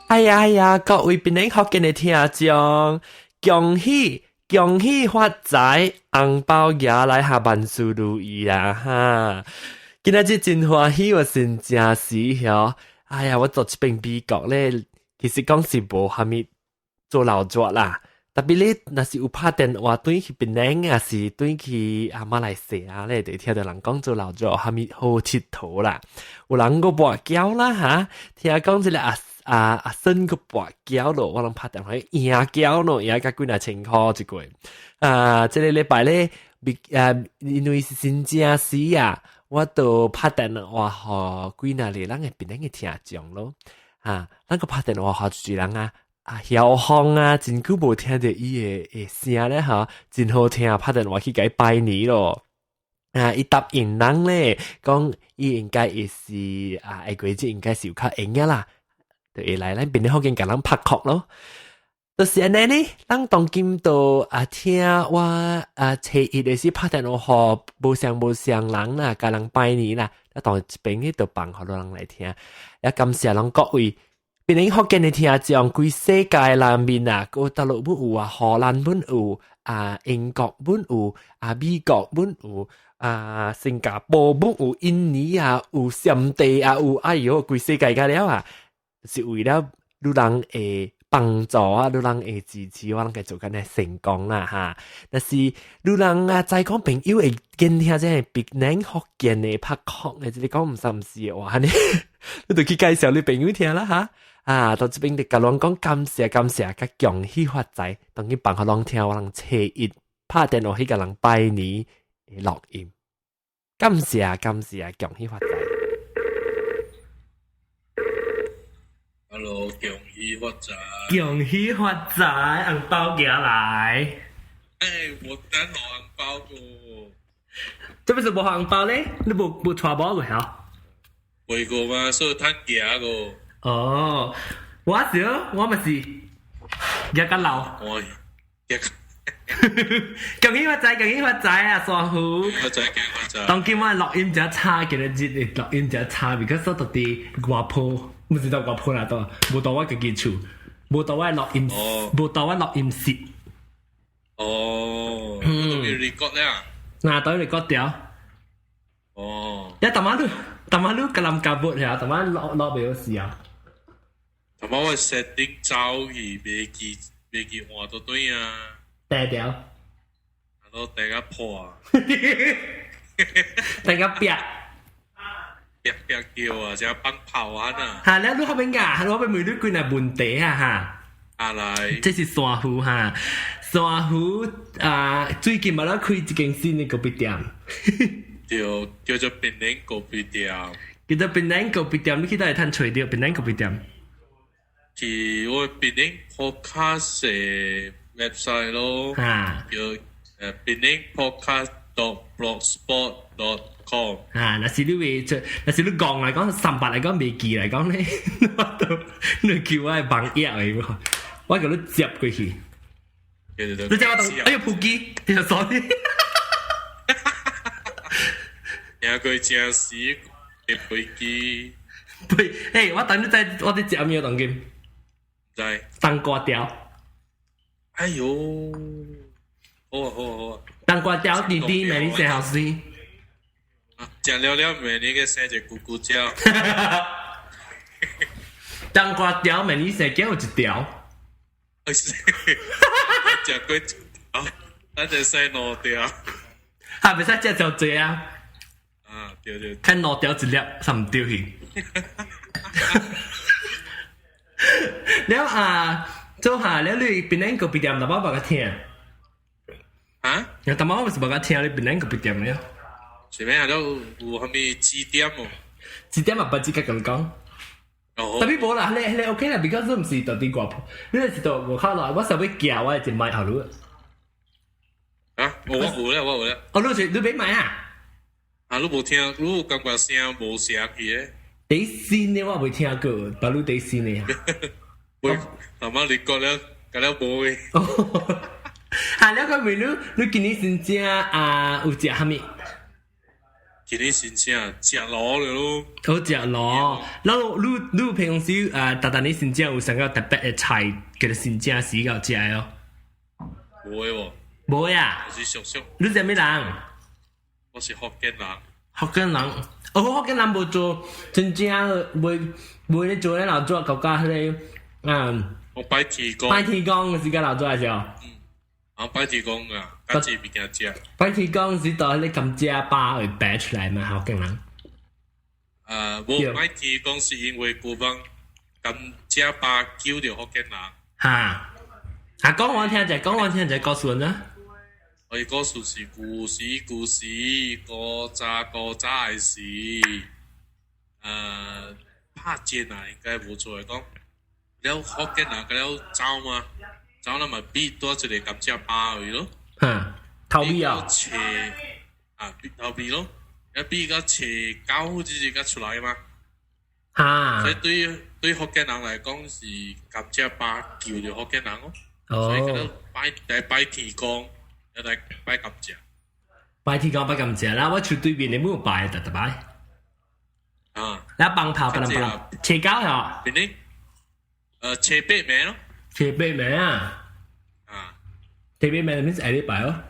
哎呀哎呀，各位檳城福建的聽眾，恭喜恭喜發財，紅包拿來下萬事如意啊哈！今仔日真歡喜，我真正是曉。哎呀，我做這邊美國咧，其實講是無蝦米做老作啦。特別你若是有拍電話轉去檳城，抑是轉去啊馬來西亞咧，就聽著人講做老作蝦米好𨑨迌啦。有人閣跋筊啦哈，聽講這个阿阿阿孫閣跋筊咯，我攏拍電話贏筊咯，贏甲幾若千箍一個月。啊，這个禮拜咧，啊，因為是新正時啊，我都拍電話予幾若个人的檳城的聽眾咯。啊，咱閣拍電話予一人啊。啊，曉風啊，真久無聽著伊的的聲咧吼，真好聽，拍電話去共伊拜年咯。啊，伊答應人咧，講伊應該會是啊，下個月應該是有較閒个啦，就會來咱檳城福建共人拍殼咯。就是按呢呢，咱當今都啊聽我啊初一的時拍電話予無相無相人啦，共人拜年啦，啊當一邊去就放予人來聽，也感謝攏各位。檳城福建的聽眾，規世界內面啊，閣大陸本有啊，荷蘭本有啊，英國本有啊，美國本有啊，新加坡本有，印尼啊有，暹地啊有，哎喲，規世界個了啊，是為了汝人會幫助啊，汝人會支持我，攏會做緊的成功啦哈。若是汝人啊，知講朋友會緊聽這个檳城福建的拍殼的，這个講毋三毋四的話，呢，你就去介紹你朋友聽啦哈。啊，到這邊就共攏講感謝感謝，佮恭喜發財，當去放予攏聽，我人初一拍電話去共人拜年的錄音，感謝感謝，恭喜發財。 Hello，恭喜發財！恭喜發財，紅包寄來。哎，我等攞紅包個。這不是無紅包咧？你無無帶無個嚇？回過嘛，所以趁行個。哦，我是我嘛是日較老。我恭喜發財，恭喜發財啊！山虎。發財，恭喜發財。當今我錄音真差，今日日錄音真差，because 我到佇外坡，毋是到外坡啦，到無到我家己厝，無到我錄音，無到我錄音室。哦，嗯，你 record 咧啊？嗱，等你 record 掉。哦。一淡仔你，淡仔你格林夾撥嚇，淡仔落落袂好時啊。淡仔我 setting 走去，袂記袂記換到對啊。定掉。啊，都定甲破啊！定甲煏。煏煏叫啊，成放炮啊！嚇，你你後邊㗎？你後邊問你幾若問題啊？嚇。啊來。這是山湖哈，山湖啊，最近嘛咧開一間新的咖啡店。對，叫做檳城咖啡店。叫做檳城咖啡店，你去佗會通揣著檳城咖啡店？去我檳城 podcast 的 website 咯，叫檳城 podcast.blogspot.com。啊，若是你袂做，若是你講來講，三百來講袂記來講咧，我都你叫我網頁的，我共你接過去。你接我當，哎呦，撲機，對，sorry。聽過正時的飛機。對，嘿，我等你在，我佇食咩當今？知。冬瓜條。哎呦，好啊好啊好啊。冬瓜條弟弟，每年生好食。食了了，明年個生一個咕咕叫。冬瓜條每年生幾有一條？食過一條，咱就生兩條。哈，袂使食就濟啊！啊，對對。看兩條一粒，三掉去。了啊，做下了你檳城咖啡店，淡薄無共聽。啊？淡薄我是無共聽你檳城咖啡店了。是咩啊？都有啥物指點哦？指點嘛，不直接共你講。哦。特別無啦，你你 OK 啦，because 你毋是到佇外坡，你是到外口來，我稍微行，我就買好你。啊，我有咧，我有咧。哦，你是你欲買啊？啊，你無聽，你有感覺聲無聲去的？第新的我未聽過，把你第新的啊。喂，阿媽你講了，講了無的。啊，了個問你，你今年新正啊有食啥物？今日申請食螺了咯。好食螺，然後你平時啊，逐逐年申請有啥個特別的菜，叫做申請時到食的哦？無的喎。無呀。我是熟熟。你是啥物人？我是福建人。福建人，哦，福建人無做真正袂袂咧做咧老做國家彼個，嗯。我拜天公。拜天公是個老做的時候。嗯。啊，拜天公啊，較濟物件食。拜天公是到彼個甘蔗包會白出來嘛，福建人。啊，無拜天公是因為古幫甘蔗包救著福建人。哈，啊，講我聽者，講我聽者，告訴人啊。我故事是古時古時古早古早的時，拍戰啊，應該無錯講。了福建人了走嘛，走了嘛比多一個甘蔗包去咯。哈，頭尾啊。初啊，頭尾咯，一比到初九就是個出來嘛。哈。所以對福建人來講是甘蔗包救著福建人哦。所以叫做拜來拜天公。來拜甘蔗，拜天公拜甘蔗啦！我厝對面的冇拜，特特拜。啊！那放炮不能不能，初九嗬？邊呢？初八暝咯。初八暝啊！啊！初八暝你是下禮拜哦？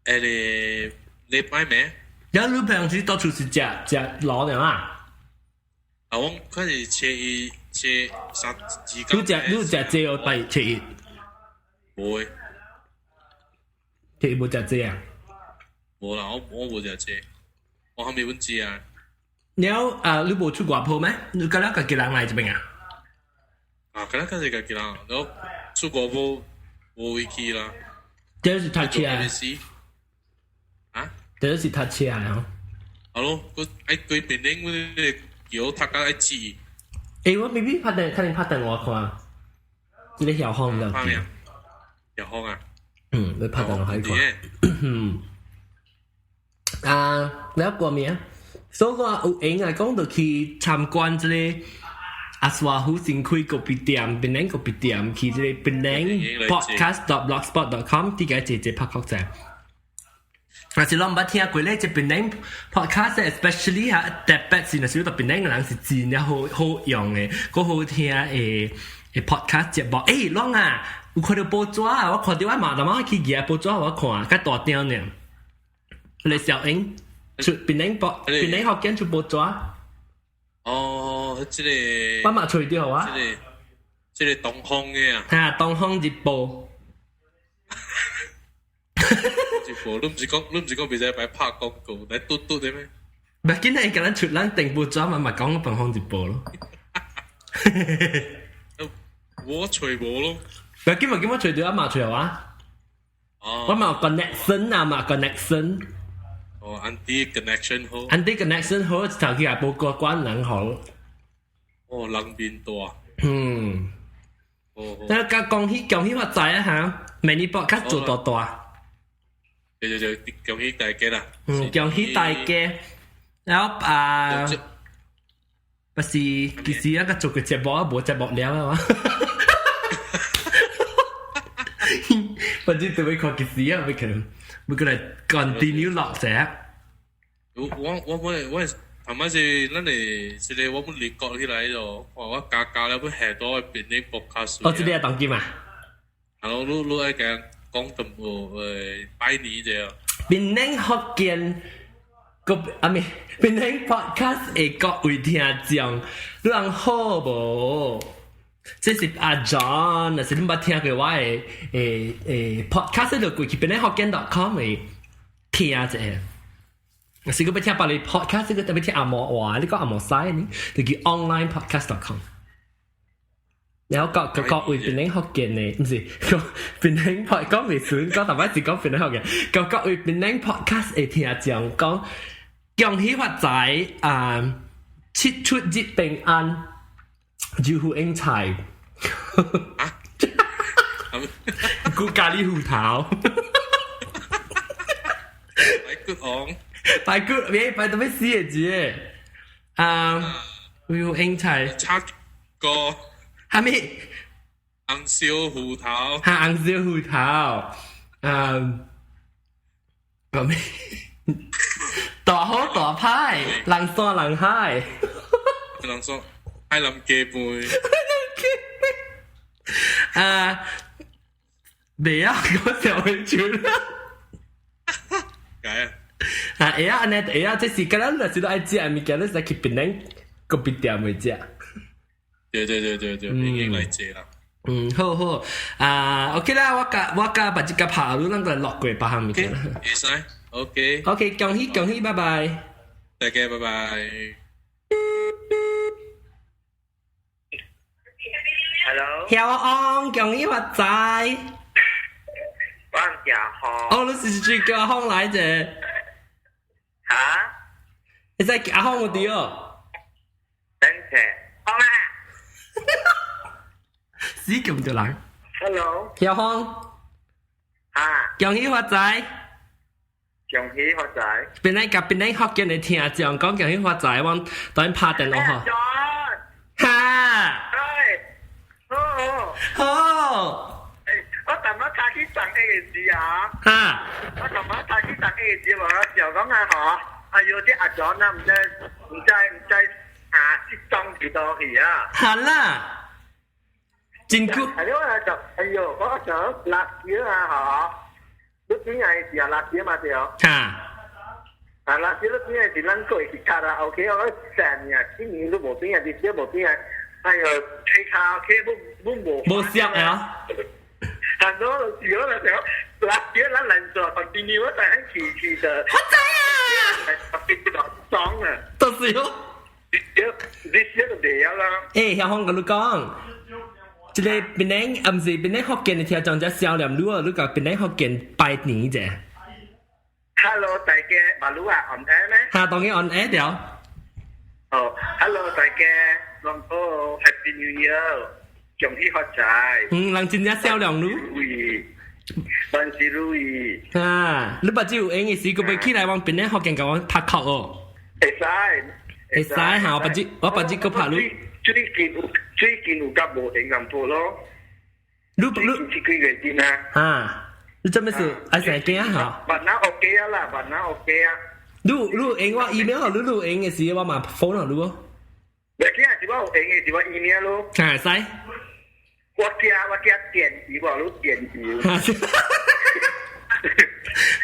下禮禮拜暝。有你平時到處是食食螺的嘛？啊，我看是初一、初三、二。你食這個拜初一？無的。初一無食這啊？無啦，我無食這，我還沒阮食啊。了啊，你無出外埔咩？你敢若家己人來這邊啊？啊，敢若家是家己人，然後出外埔無位去啦。這是讀冊啊？啊？這是讀冊啊？係咯，佢愛規邊頂嗰個橋讀到愛字。欸，我明明拍電，肯定拍電話看，這個曉風就。拍咩？曉風啊？嗯，你拍電話看。嗯。啊，你過名？所以我有閒來講，就去參觀這個阿沙虎新開咖啡店，檳城咖啡店，去這個檳城 podcast.blogspot.com，啲個姐姐拍曲仔。但是攏毋捌聽過咧，這檳城 podcast，especially 哈，特別是若是到檳城的人是真正好好用的，閣好聽的的 podcast 節目。欸，攏啊，有看著報紙啊，我看著我嘛，淡仔去舉報紙予我看，較大張呢。你小英出檳城報，檳城福建出報紙。哦，這個我嘛揣著啊。這個東方的啊。哈，東方日報。日報，你毋是講袂使擺拍廣告，來嘟嘟的咩？唔係，今日共咱出咱訂報紙嘛，嘛講東方日報咯。我揣無咯。唔係，今日今日揣著啊嘛揣啊。哦。我嘛有 connection 啊嘛 connection。哦，auntie connection 好。 auntie connection 好，頭期也無過關人好。哦，人面大。嗯。哦。但係講起講起發財啊嚇，明年博較做大大。對對對，恭喜大家啦！嗯，恭喜大家。然後啊，不是，其實一個做個節目啊，無節目了啊嘛。反正都會看其實啊，會可能會過來 continue 落者。我頭擺是咱的這個我們離國起來咯，看我加加了要下多變啲 podcast。哦，這個當今啊。係咯，你愛講講淡薄拜年者。檳城福建個啊咪檳城 podcast 的各位聽眾，你人好無？這是阿 John，若是你捌聽過我的podcast 就過去檳城福建 .com 的聽一下。若是閣欲聽別个 podcast，閣特別聽紅毛話，你講紅毛西呢，就叫 onlinepodcast.com。然後各各各位檳城福建的，毋是講檳城 pod 講袂順，講逐擺是講檳城福建，各各位檳城 podcast 的聽眾講，恭喜發財啊！七出日平安，招呼英財。啊？古咖喱芋頭。白骨王。白骨，別白到欲死的字。啊，芋頭英財。七個。哈咪？紅燒芋頭。哈，紅燒芋頭。啊，咁咩？大好大歹，人山人海。人說海南雞飯。啊，袂啊，我想會出啦。解啊！啊，會啊，按呢會啊，這是敢若若是愛食的物件，你使去檳城咖啡店會食。對對對對對，已經來食啦。嗯，好好啊，OK 啦，我佮把這個拍，你咱個落過別項物件。會使，OK。 OK，恭喜恭喜，拜拜。大家拜拜。 Hello，曉安，恭喜發財。我唔阿哦，你是是叫阿芳來者？哈？你在叫阿芳有佇哦？等下，芳啊！死叫唔著人。 Hello，曉芳。啊。恭喜發財。恭喜發財。本來共檳城福建的聽眾講恭喜發財，我當然拍電話吼。哈。好。好。我頭仔早起送的時啊，我頭仔早起送的時，我想講啊吼，哎喲，這阿 John 啊，毋知啊，失蹤佇佗去啊。好啦，真久。係咯，我就哎喲，我想辣椒啊吼，你轉來時啊，辣椒嘛對。啊，辣椒你轉來是咱過去卡拉 OK，我成日今年都無轉來，日少無轉來，哎喲，吹卡拉 OK，要無。無熟啊。很多時候就辣椒咱難做，反正我就很奇奇的。我知啊。特別裝啊。就是咯。你你寫就袂曉啦。欸，曉芳共你講，這個檳城，啊，毋是檳城福建的聽眾，這銷量愈你共檳城福建拜年者。 Hello，大家，馬路啊，on air 咩？哈，當然 on air 著。哦，Hello，大家，龍好，Happy New Year，恭喜發財。嗯，人真正銷量愈。萬事如意。啊，你目睭有閒的時，閣欲起來往檳城福建共我拍殼哦。會使。會使哈，我別日閣拍你。最近有甲無閒咁多咯。你你這幾月陣啊？啊，你做咩事？愛成驚哈？萬那 OK 啊啦，萬那 OK 啊。你有閒我 email，你有閒的時我嘛 phone 你哦。袂緊啊，是我有閒的是我 email 咯。會使。我驚電郵啊，你電郵。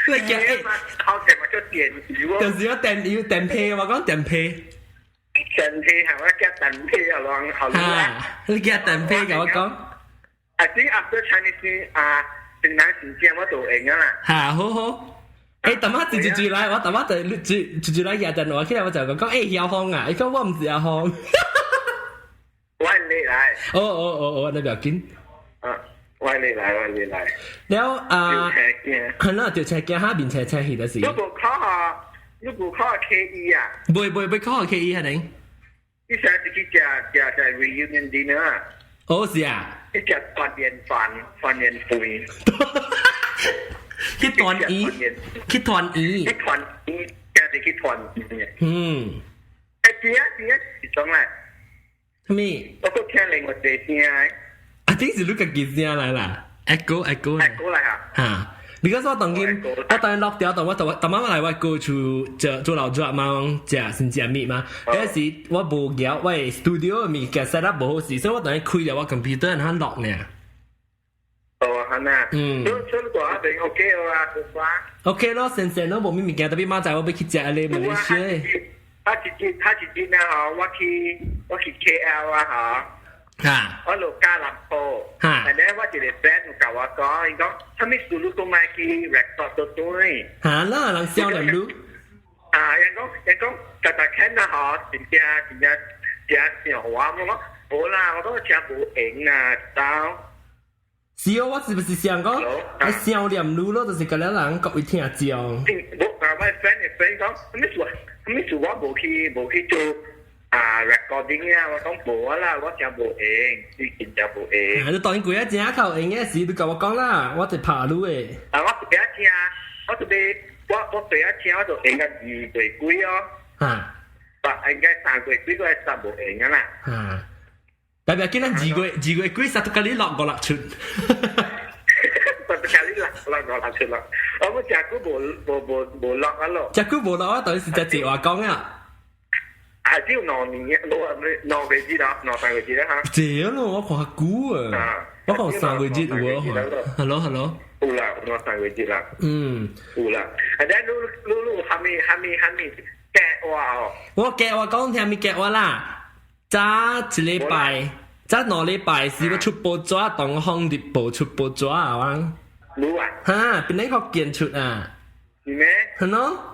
你驚欸？好食嘛叫電郵哦。就是我電郵電批，我講電批。電批係我驚電批啊，亂好啊！你驚電批，共我講。啊，這 after Chinese 啊，平常時間我都會啊啦。哈，好好。欸，淡仔一一來，我淡仔就一一來舉電話起來，我就講欸，曉芳啊，伊講我毋是阿芳。我係你來。哦哦哦哦，你不要緊。啊，我係你來，我係你來。了啊，係啦，就車鏡下面車車去就是。你無考下，你無考 KE 啊？袂袂袂考 KE 係能？你上次去食食食 reunion dinner 啊？哦是啊。去食團年飯，團年飯。去團圓，去團圓。去團圓，今日去團圓。嗯。欸，對啊對啊，是種來。啥物？我閣聽另外一個聲。啊，這是你家己聲來啦，echo echo。 echo 來哈。哈。because 我當今我當落掉，當我當當晚來我過厝做做老熱嘛，食先食物嘛。嗰時我無橋，我的 studio 物件 set up 無好勢，所以我當開了我 computer 然後落呢。哦，係咪？嗯。所以大邊 OK 啊， OK 咯，先生咯，無咩物件，特別明仔載我欲去食咧馬來西亞。他一日啊吼，我去 KL 啊吼。哈！我落加蘭坡，哈！然後我一個 friend 有共我講，伊講，啥物事你都莫去 record 倒轉。哈啦，人少年你。啊，人講，逐逐聽啊吼，真正真正真像我，我講無啦，我講真無閒啊，走。是哦，我是不是想講，啊，少年女咯，就是佮了人各位聽眾。無啊，我 friend 的 friend 講，啥物事？啥物事我無去做。啊，recording 啊，我講無啊啦，我真無閒，最近真無閒。啊，你當然幾仔正較有閒的時，你共我講啦，我就拍你的。啊，我對仔聽，我就欲，我對仔聽，我就閒個2月幾哦。哈。啊，應該3月幾個煞無閒啊啦。哈。特別今日2月幾煞都共你落五六出。都共你落落五六出咯。哦，我食久無無無無落啊咯。食久無落啊，到底是食幾話講啊？啊，只有2年，無2個月啦，兩三個月啦哈。這咯，我看久啊，我看三個月有啊。Hello，Hello。有啦，有兩三個月啦。有啦。啊，你你你蝦米蝦米蝦米計話哦？我計話講聽咪計話啦，早一禮拜，早2禮拜是我出報紙，東方日報出報紙啊，我。有啊。哈，邊個福建出啊？是咩？係咯。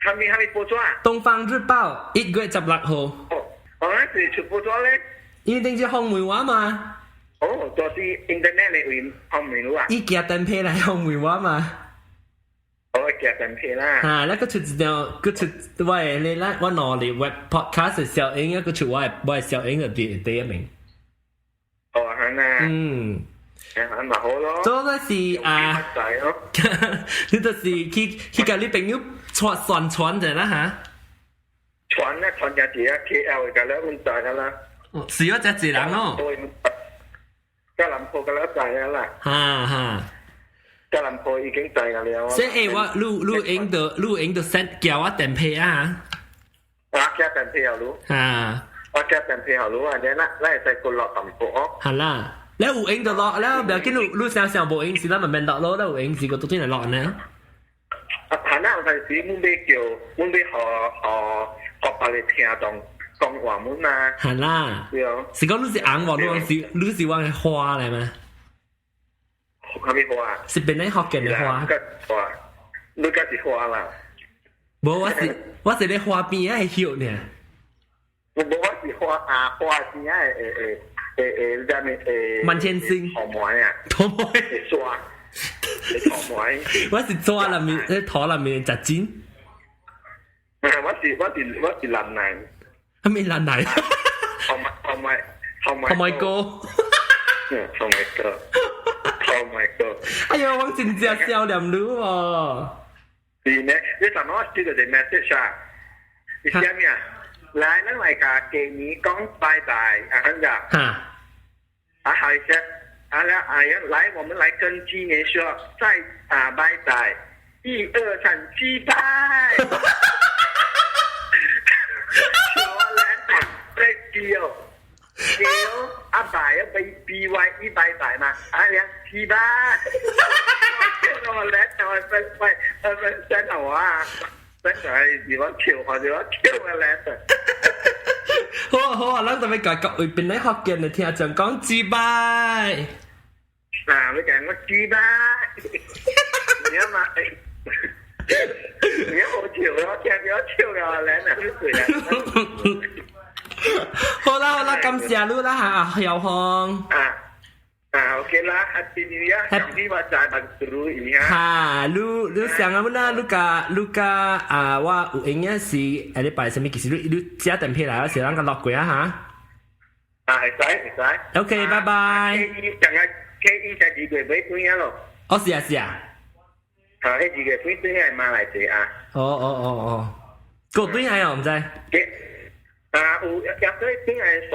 蝦米蝦米報紙啊？東方日報1月16號。哦，我那是出報紙咧。因為頂次訪問我嘛。哦，就是 internet 的位訪問我啊。伊寄電批來訪問我嘛。我寄電批啦。哈，那個出一條，閣出我的你咱我兩日 web podcast 的小英，閣出我的小英的第一名。哦，係啊。係咪好咯？做嗰是啊，你就是去佮你朋友傳宣傳者啦嚇。傳咧傳只字啊，KL 嘅啦，阮知噶啦。是我只一人哦。吉隆坡嘅啦，知啊啦。哈哈。吉隆坡已經知噶了。所以我你你用到你用到 send 叫我電批啊。啊，寄電批好咯。啊。我寄電批好咯，或者咱咱會使過落淡薄哦。好啦。你有閒就落，你毋要緊，你你想想無閒時，咱慢慢落咯。你有閒時個都轉來落呢。啊，係啦，有陣時阮欲叫，阮欲予予予別个聽懂講話阮啊。係啦。對哦。是講你是紅喎，你是阮的花來嗎？啥物花？是邊個福建的花？花，你敢是花啦？無，我是咧花邊仔的葉呢。無，我是花啊，花邊仔的的的的，啥物的？滿天星。草莓啊！草莓。會刷。草莓。我是抓內面，咧土內面雜菌。我是藍奶。啥物藍奶？草莓草莓草莓。草莓哥。嗯，草莓哥。草莓哥。哎呦，我真正少年女哦。是呢，你怎麼收到個 message 啊？你寫咩啊？來，咱來共雞年講拜拜，啊，咁噶。哈。啊，好些，啊，來，哎呀，來，我們來跟雞年說再啊，拜拜，一二三，雞拜。我來，再雞哦，雞哦，啊拜啊 B B Y 一拜拜嘛，哎呀，雞拜。我來，我分分分分我啊，分來是我笑，或者我笑我來。好啊好啊，咱特別共各位邊咧福建的聽眾講雞拜。啊，你講我雞拜，你嘛？你好笑，我聽著笑了，來哪去對啦？好啦好啦，感謝你啦嚇，曉芳。啊啊，OK 啦，Happy New Year，恭喜發財，萬事如意啊！哈，你你想啊，啦，你共你共啊，我有閒仔時下禮拜啥物？其實你你寄電批來，我是咱共落過啊哈。啊，會使會使。 OK，拜拜。 K 一上個 K 一才2月尾轉啊咯。哦，是啊是啊。啊，彼2月尾轉來馬來西亞。哦哦哦哦，過轉來哦，毋知。啊，有抑過轉來煞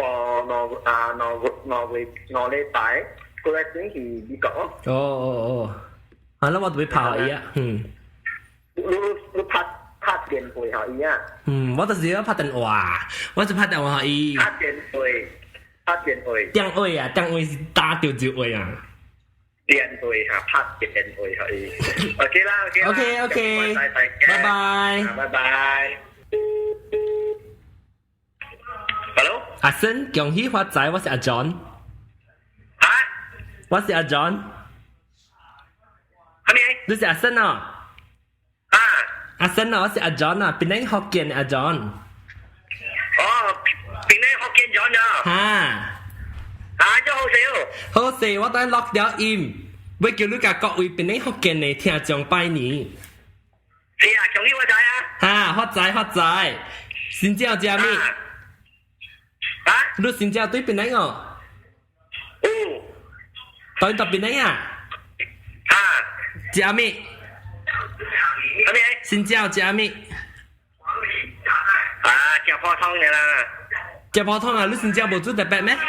兩啊兩個兩月2禮拜，過來轉去美國。哦哦哦，啊，那我就欲拍伊啊，嗯。你你拍拍電話予伊啊？嗯，我就是要拍電話，我就拍電話予伊。拍電話，拍電話。電話啊，電話是打著就話啊。電話哈，拍電話予伊。OK 啦，OK 啦。 OK OK，拜拜。拜拜。Hello。阿森，恭喜發財，我是阿 John。啊？我是阿 John。啥物？你是阿森哦？啊。阿森啊，我是阿 John 啊，檳城福建阿 John。哦，檳城福建 John 啊。哈。啊，真好勢哦。好勢，我等錄了音，欲叫你共各位檳城福建的聽眾拜年。是啊，恭喜發財啊！哈，發財發財，新正食物？啊？你新正對檳城哦？有。對到檳城啊？啊。食物？啥物？新正食物？啊，食普通的啦。食普通啊？你新正無煮特別咩？啊。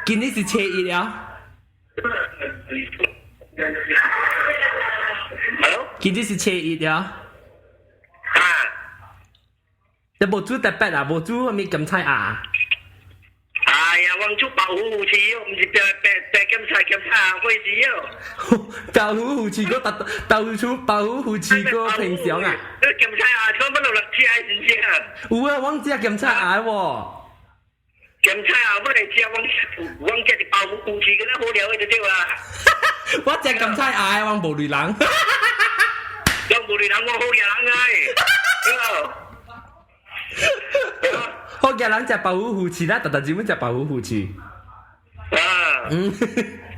今日是初一了。今日是初一了。啊。你無煮特別啊？無煮啥物鹹菜啊？哎呀，我煮鮑魚魚翅哦，毋是白白白鹹菜鹹菜啊，過時哦。鮑魚魚翅個特鮑魚煮鮑魚魚翅個平常啊？鹹菜啊，講乜落嚟食是唔是啊？有啊，我食鹹菜啊喎。鹹菜啊，我嚟食，我我食是鮑魚魚翅，敢若好料的就對啊。我食鹹菜啊，我無類人。我無類人，我好額人哎。好額人食鮑魚魚翅啦，特特專門食鮑魚魚翅。啊。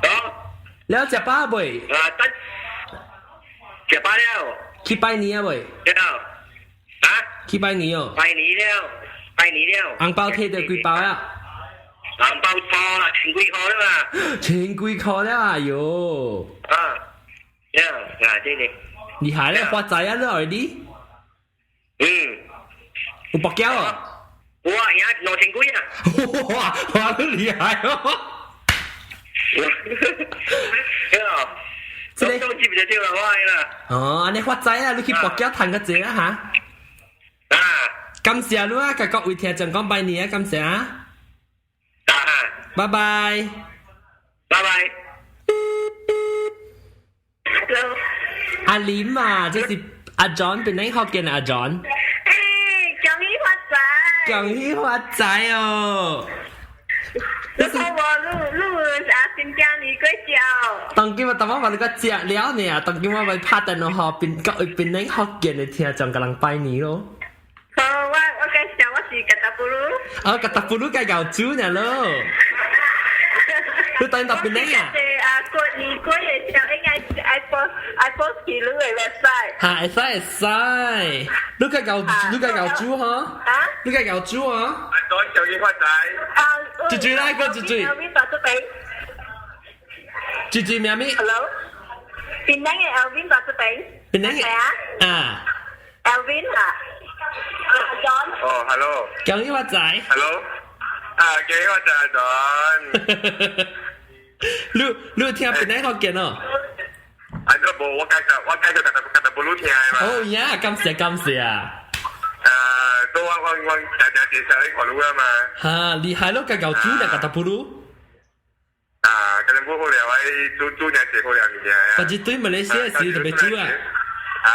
好。了食飽未？啊，得。食飽了。去拜年啊未？了。啊？去拜年哦。拜年了，拜年了。紅包提著幾包啊？紅包錯啦，千幾塊啦嘛。千幾塊了啊喲。啊，了啊，這個。厲害咧，發財啊你兒你。嗯。有博繳哦。有啊，贏2000幾啊。哇，哇，你厲害哦。對啊。這個都接就對啦，我啦。哦，按呢發財啊，你去博繳趁較濟啊嚇。啊。感謝你啊，共各位聽眾講拜年啊，感謝啊。啊。拜拜。拜拜。 Hello。阿林啊，這是阿 John，檳城福建阿 John。誒，恭喜發財！恭喜發財哦！你好無？你你阿新疆年過招？當今我淡薄話你個食了呢，當今我咪拍電話予檳各位檳城福建的聽眾共人拜年咯。好，我介紹我是格達布魯。哦，格達布魯嘅舊煮呢咯。你等到檳城啊？啊，過年過嘅時候應該愛 post 愛 post 去你嘅 website。嚇，會使會使。你個舊你個舊煮嗬？啊？你個舊煮啊？阿多恭喜發財。啊！豬豬來個豬豬。邊白竹餅？豬豬咩咩？Hello，檳城嘅 Alvin 白竹餅。檳城嘅啊？Alvin 啊？阿 John。哦，Hello。恭喜發財。 Hello。啊，恭喜發財，John。你你聽檳城福建哦？啊，都無，我介紹格達格達布魯聽嘛。哦呀，感謝感謝啊！啊，都我常常介紹你看你啊嘛。哈，厲害咯，個舊煮就格達布魯。啊，格達布好料，煮煮嘢食好料物件啊。或者對馬來西亞時特別煮啊。啊，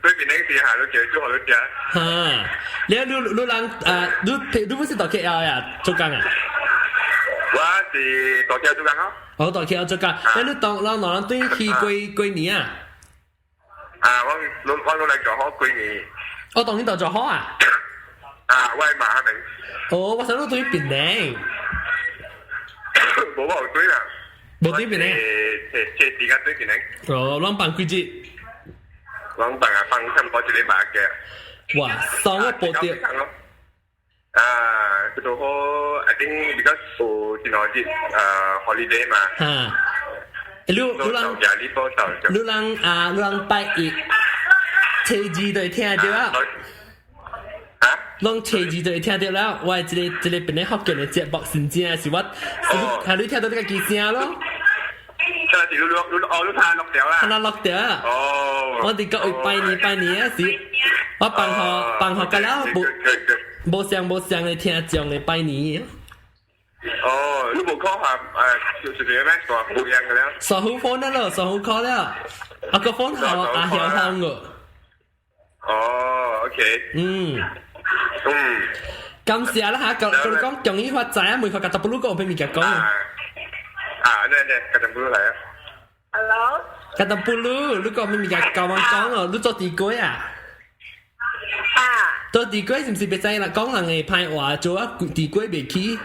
對檳城時下都叫煮好食。哈，你人啊，你不是到 KL 呀，做工啊？我是到 KL 做工啊。我到 KL 做工，那你當人老人對去過過年啊？啊，我我來做好過年。我當你到做好啊？啊，我係馬明。哦，我想你對檳城。無我有對啦。無對檳城。這時間對檳城。哦，攏放幾日？攏放啊，放差唔多一禮拜嘅。哇，送我報掉。啊，叫做好，I think because 有一兩日holiday 嘛。哈。你人，你人啊，你人拜一，初二就會聽著啊。啊？攏初二就會聽著了。我這個這個檳城福建的節目，真正是我，係你聽到這個機聲咯。這是你你哦，你聽錄掉啦。聽錄掉。哦。我哋各位拜年拜年啊時，我放學放學到了，無無相無相的聽眾的拜年。哦，你無講話就是咩傻虎樣嘅了？傻虎 phone 了，傻虎 call 了，啊個 phone 號啊曉響個。哦，OK。感謝啦嚇，佢佢講恭喜發財啊，每個格達布魯講俾物件講。啊，對對，格達布魯來啊。 Hello。格達布魯，你講咩物件教我講哦？你做地鬼啊？啊。做地鬼是毋是袂使啦？講人會歹話，做啊地鬼袂起。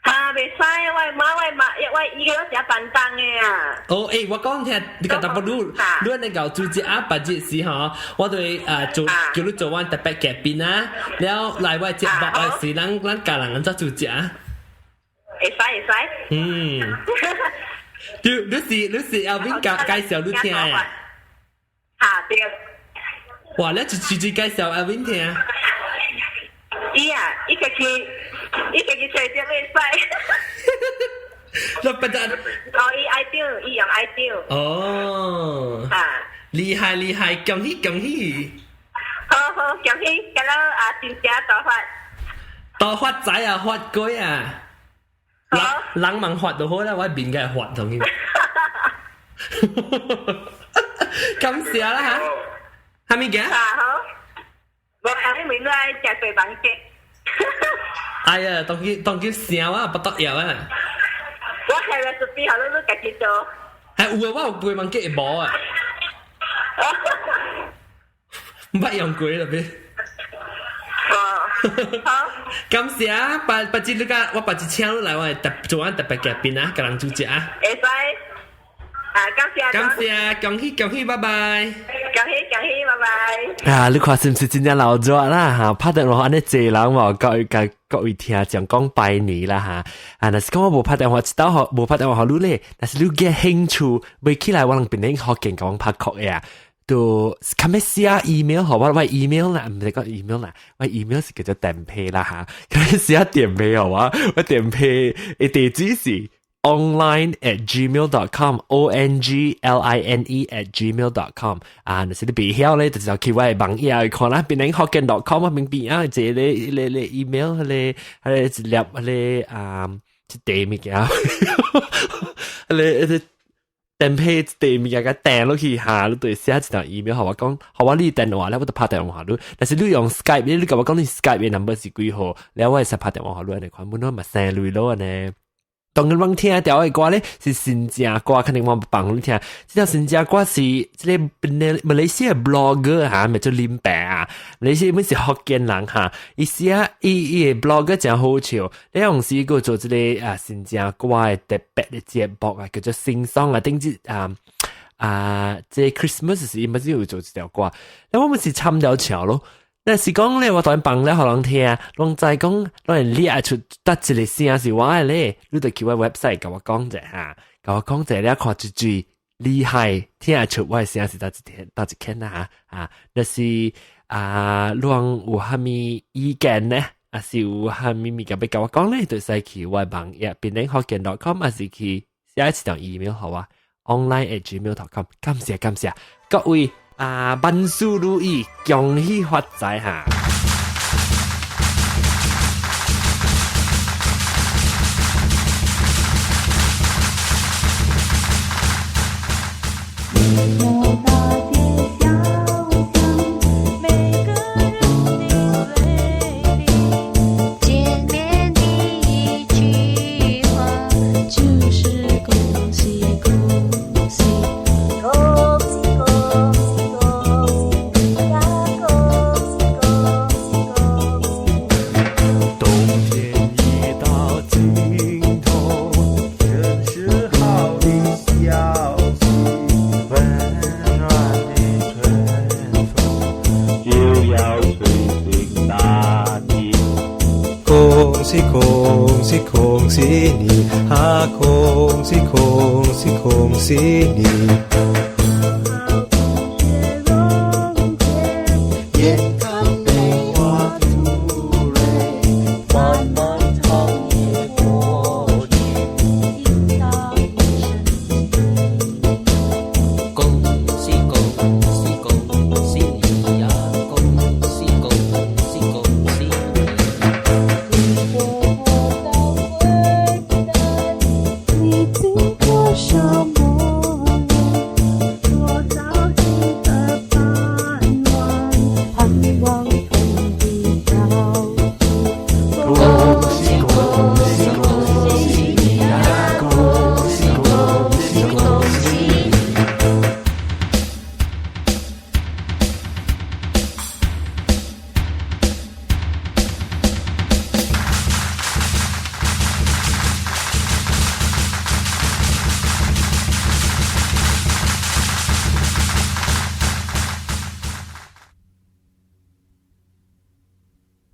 啊，袂使，我媽我媽，我伊個攏食便當的啊。哦，欸，我講聽，你個大不魯，你按呢𠢕組織啊，別日時吼，我就會啊做叫你做阮特別嘉賓啊，了來我節目的時，咱咱教人按怎組織啊。會使會使。嗯。你是 Alvin 介介紹你聽啊？哈對。哇！你一直直介紹 Alvin 聽。伊啊，伊家己，伊家己揣著會使。你不得。哦，伊愛丟，伊用愛丟。哦。啊。厲害厲害，恭喜恭喜！好好，恭喜，今日啊，真正大發。大發財啊，發鬼啊！人人問發就好啦，我面梗係發同佢。感謝啦嚇，係咪嘅？啊好，我後尾來食對房間。哎呀，當佢當佢聲啊，不得了啊！我係咪準備好了，你家己做？係有啊，我有背問記無啊。唔捌用過啦，別。哦，好。感謝啊，別別只你個，我別只請你來，我特做完特別嘉賓啊，共人主持啊。會使。啊，感謝。感謝，恭喜恭喜，拜拜。恭喜恭喜，拜拜。啊，你看是毋是真正老熱啦？嚇，拍電話按呢濟人無，各位各位聽眾講拜年啦嚇。啊，若是講我無拍電話，一道予無拍電話予你咧，若是你嘅興趣，袂起來，我能變成福建講拍曲的啊。就較欲寫 email 予我，我 email 啦，毋是講 email 啦，我 email 是叫做電批啦嚇。較欲寫電批予我，我電批的地址是 online@gmail.com ongline@gmail.com 啊，若是你袂曉咧，就是去我的網頁看啦，變成福建 .com 啊，邊邊啊，一个一个 email，彼个彼个一粒彼个啊，一塊物件，彼个彼个電批一塊物件共訂落去哈，你就寫一條 email 予我講，予我你電話咧，我就拍電話予你。但是你用 Skype，你共我講你 Skype 的 number 是幾號，了我會使拍電話予你，按呢款，本來嘛生累咯按呢。當然，阮聽條的歌咧是新正歌，肯定我放你聽。這條新正歌是這个馬來西亞 blogger 哈，名做林伯啊。馬來西亞本是福建人哈，伊寫伊伊的 blogger 誠好笑。你用時閣做這个啊新正歌的特別的節目啊，叫做 Sing Song 啊，頂日啊啊，這 Christmas 時伊嘛是有做這條歌。那我們是參條橋咯。若是講咧，我當放了予人聽，攏知講，攏會掠出佗一个聲是我的咧，你就去我 website 共我講者哈，共我講者了看一句厲害，聽得出我的聲是佗一天佗一間啦哈啊，若是啊，你有啥物意見呢？抑是有啥物物件欲共我講咧，就使去我網頁變成福建 .com，抑是去寫一條 email 予我 online@gmail.com，感謝感謝各位。啊，萬事如意，恭喜發財哈！見面第一句話就是恭喜恭喜恭喜恭喜恭喜呀恭喜恭喜恭喜。冬天已到盡頭，真是好的消息，溫暖的春風就要吹進大地。恭喜恭喜恭喜你，啊恭喜恭喜恭喜你！